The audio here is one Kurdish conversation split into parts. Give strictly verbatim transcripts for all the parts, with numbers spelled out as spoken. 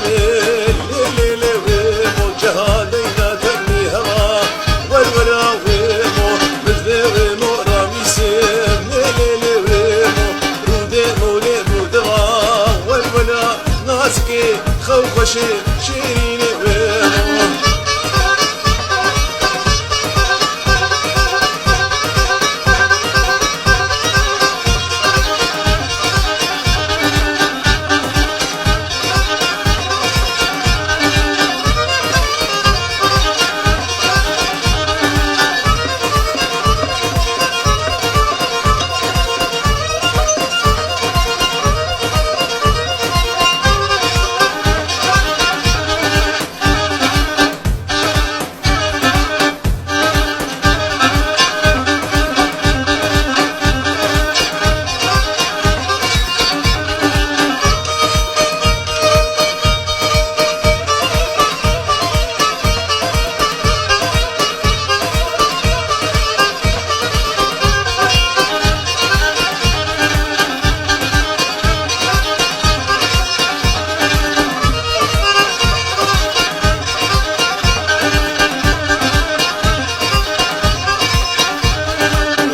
Lê lê lê wê mo ceha deyna temî hema. Wer wera wê mo, min vê wê mo ramîsê. Lê lê lê wê mo, rûdê mo lê rûdiva. Wer wera nazikê, xew xweşê, şêrînê wê mo.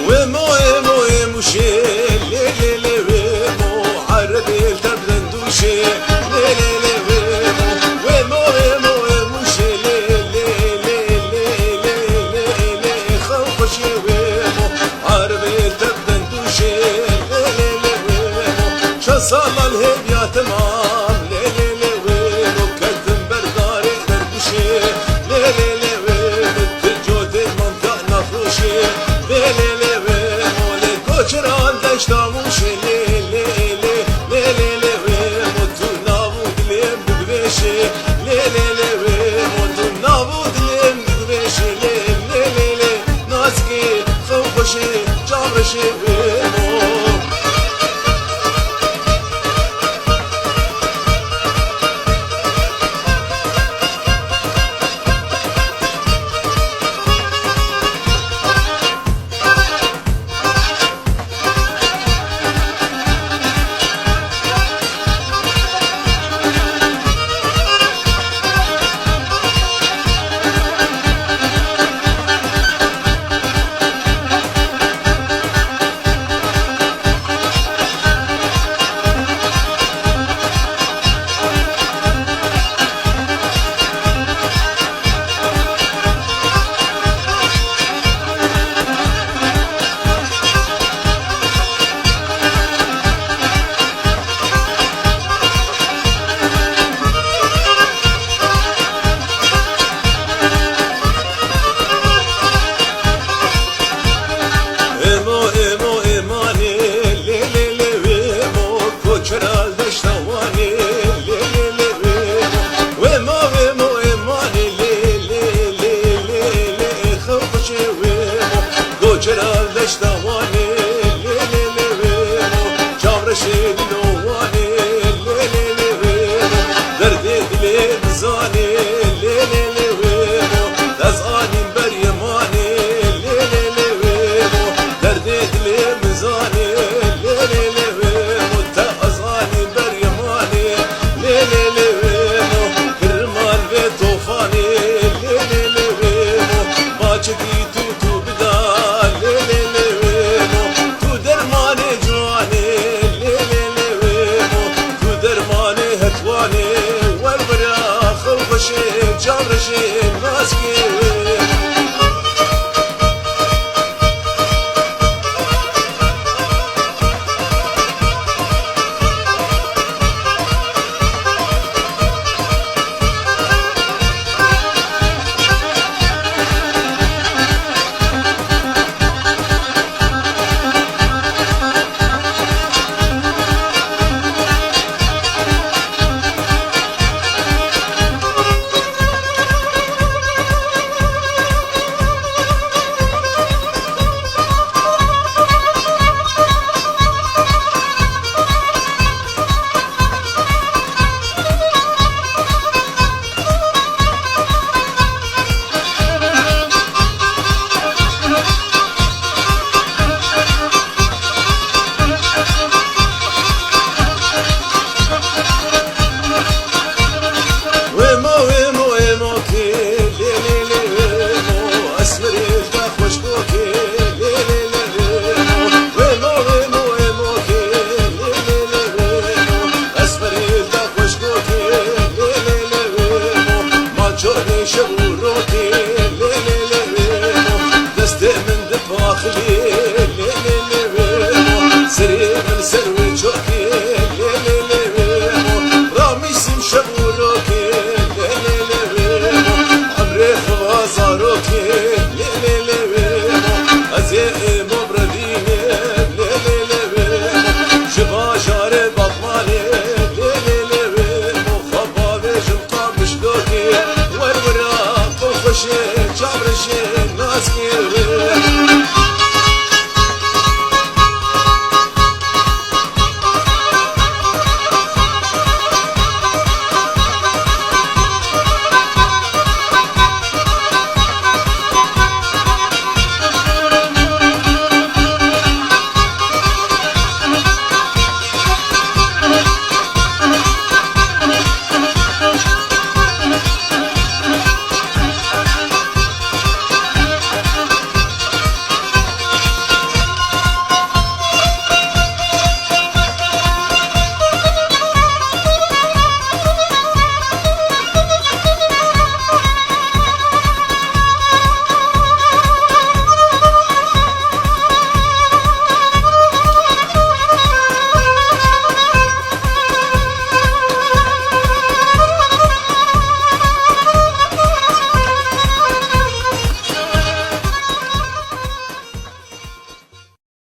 Wê mo, wê mo, wê mûşê, lê, lê, lê, wê mo, erebê li te bidin dûşê, lê, lê, lê, wê mo, wê mo, wê mo, wê mûşê, lê, lê, lê, xew xweşê, wê mo, erebê li te bidin dûşê, lê, lê, lê, wê mo, şeş sala li hêviya te mam, lê, lê, lê, wê mo, ketim ber darê derbûşê, lê, lê, lê, wê mo, tu cotê mam. Nexweşê, lê lê lê wê mo, lê koçeran deşta Mûşê, lê lê lê, lê lê lê wê mo, tu nav û dilê min digvêşê, lê lê lê wê mo, tu nav û dilê min digvêşê, lê lê lê lê, nazikê, xew xweşê, çavreşê wê mo. Emo, emo, emanê, lê, lê, lê, wê mo, koçera li deşta Wanê, lê, lê, lê, wê mo, wê mo, wê mo, emanê, lê, lê, lê, xew xweşê wê mo, koçera li deşta Wanê, lê, lê, lê, wê mo, çavreşê dilo Wanê, lê, lê, lê, wê mo, derdê dilê min zanê, lê, lê, lê, wê mo, ez anîm ber yemanê, lê, lê, lê, wê mo, derdê dilê min zanê, lê, lê, lê, wê mo, te ez anîm ber yemanê, lê, lê, lê, wê mo, kirman vê tofanê, lê, lê, lê, wê mo, ma çi dî tu, tu bida, lê, lê, lê, wê mo, Kê